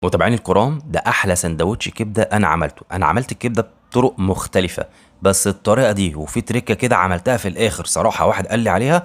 متابعين الكرام، ده احلى سندوتش كبده انا عملته. انا عملت الكبده بطرق مختلفة، بس الطريقة دي وفي تريكه كده عملتها في الاخر صراحة واحد قال لي عليها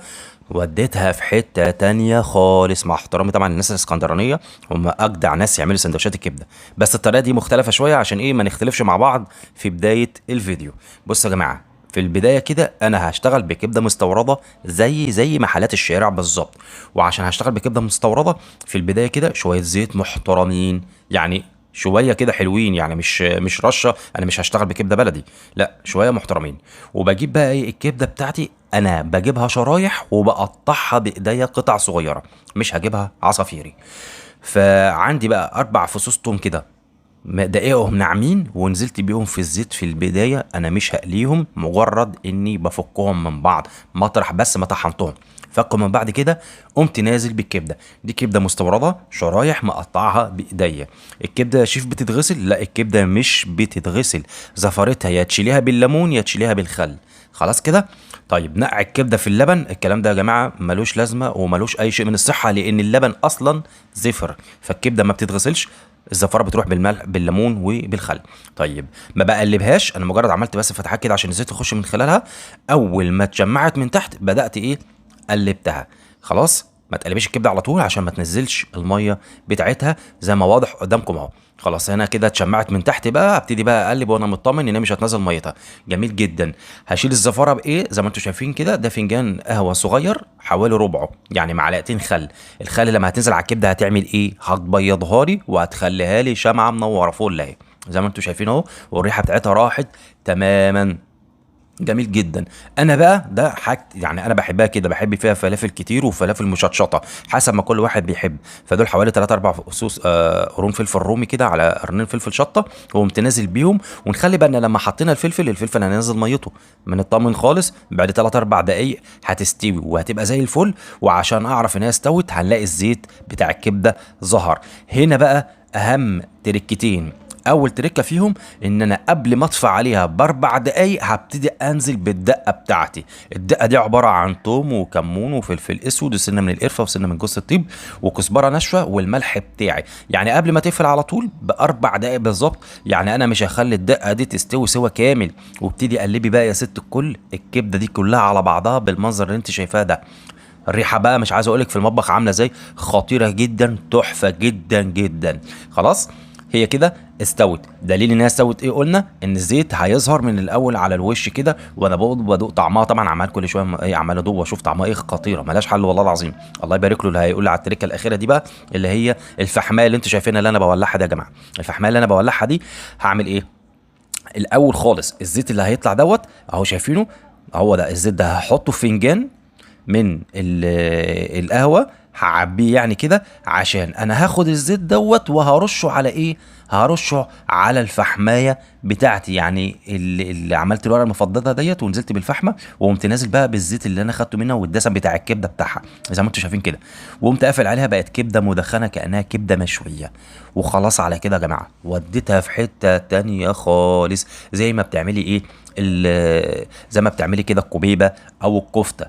وديتها في حتة تانية خالص. مع احترامي طبعا للناس الاسكندرانية، هم اجدع ناس يعملوا سندوتشات الكبده، بس الطريقة دي مختلفة شوية عشان ايه ما نختلفش مع بعض في بداية الفيديو. بصوا يا جماعة، في البداية كده انا هشتغل بكبده مستورده زي محلات الشارع بالظبط. وعشان هشتغل بكبده مستورده في البداية كده شوية زيت محترمين، يعني شوية كده حلوين، يعني مش رشه. انا مش هشتغل بكبده بلدي، لا شوية محترمين. وبجيب بقى ايه الكبده بتاعتي، انا بجيبها شرايح وبقطعها بايديا قطع صغيرة، مش هجيبها عصافيري. فعندي بقى 4 فصوص توم كده دقيقهم ناعمين، ونزلت بيهم في الزيت في البداية. انا مش هقليهم، مجرد اني بفكهم من بعض مطرح بس ما طحنتهم، فكوا من بعد كده. قمت نازل بالكبده دي، كبده مستورده شرايح مقطعها بايديا. الكبده يا شيف بتتغسل؟ لا، الكبده مش بتتغسل، زفرتها يا تشيليها بالليمون يا تشيليها بالخل. خلاص كده. طيب نقع الكبده في اللبن، الكلام ده يا جماعة ملوش لازمه وملوش اي شيء من الصحة، لان اللبن اصلا زفر، فالكبده ما بتتغسلش، الزفاره بتروح بالملح بالليمون وبالخل. طيب ما بقلبهاش، انا مجرد عملت بس فتحات كده عشان الزيت يخش من خلالها. اول ما اتجمعت من تحت بدات ايه قلبتها. خلاص ما تقلبيش الكبده على طول عشان ما تنزلش المية بتاعتها زي ما واضح قدامكم اهو. خلاص هنا كده اتشمعت من تحت، بقى ابتدي بقى اقلب وانا مطمن ان هي مش هتنزل ميتها. جميل جدا. هشيل الزفاره بايه؟ زي ما انتم شايفين كده، ده فنجان قهوة صغير حوالي ربعه، يعني معلقتين خل. الخل لما هتنزل على الكبده هتعمل ايه؟ هتبيضها لي وهتخليها لي شمعة منورة فل اهي زي ما انتم شايفين اهو، والريحه بتاعتها راحت تماما. جميل جدا. انا بقى ده حاجة يعني انا بحبها كده، بحب فيها فلافل كتير وفلافل مشطشطه حسب ما كل واحد بيحب. فدول حوالي 3 4 فصوص قرون فلفل رومي كده على قرنين فلفل شطه، وقمت نازل بيهم. ونخلي بالنا لما حطينا الفلفل، الفلفل هينزل ميته، ما نطمن خالص. بعد 3 4 دقايق هتستوي وهتبقى زي الفل. وعشان اعرف ان هي استوت هنلاقي الزيت بتاع الكبده ظهر. هنا بقى اهم تركتين. اول تركه فيهم ان انا قبل ما اطفي عليها ب4 دقايق هبتدي انزل بالدقه بتاعتي. الدقة دي عبارة عن توم وكمون وفلفل اسود وسنة من القرفه وسنة من جوز الطيب وكزبره ناشفة والملح بتاعي. يعني قبل ما تقفل على طول ب4 دقايق بالظبط، يعني انا مش هخلي الدقة دي تستوي سوا كامل. وابتدي قلبي بقى يا ست الكل الكبده دي كلها على بعضها بالمنظر اللي انت شايفاه ده. الريحة بقى مش عايز اقولك في المطبخ عامله ازاي، خطيرة جدا، تحفة جدا جدا. خلاص هي كده استوت. دليل انها استوت ايه؟ قلنا ان الزيت هيظهر من الاول على الوش كده، وانا بدوق طعمها طبعا، عمال كل شوية ايه عمال ادوق واشوف طعمها ايه. خطيرة ملهاش حل والله العظيم. الله يبارك له اللي هيقول لي على التركة الاخيرة دي بقى، اللي هي الفحمايه اللي انتوا شايفينها اللي انا بولعها دي يا جماعة. الفحمايه اللي انا بولعها دي هعمل ايه؟ الاول خالص الزيت اللي هيطلع دوت اهو شايفينه، هو ده الزيت ده هحطه في فنجان من القهوة، هعبيه يعني كده، عشان انا هاخد الزيت دوت وهرشه على ايه؟ هرشه على الفحمايه بتاعتي، يعني اللي عملت الورقة المفضده ديت ونزلت بالفحمه، وقمت نازل بقى بالزيت اللي انا خدته منها والدسم بتاع الكبده بتاعها زي ما انتم شايفين كده، وقمت قافل عليها، بقت كبده مدخنه كانها كبده مشوية. وخلاص على كده يا جماعة، وديتها في حتة تانية خالص، زي ما بتعملي ايه زي ما بتعملي كده الكوبيبه او الكفتة.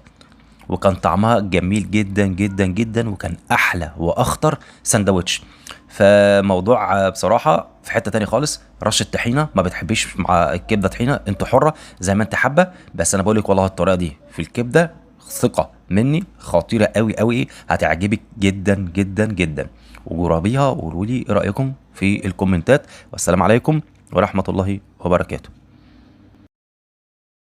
وكان طعمها جميل جدا جدا جدا، وكان احلى واخطر سندوتش. فموضوع بصراحة في حتة تانية خالص. رشه طحينه، ما بتحبيش مع الكبده طحينه، انت حره زي ما انت حابة، بس انا بقولك والله الطريقة دي في الكبده ثقة مني، خطيرة قوي قوي، هتعجبك جدا جدا جدا. وجربيها وقولوا لي ايه رايكم في الكومنتات. والسلام عليكم ورحمة الله وبركاته.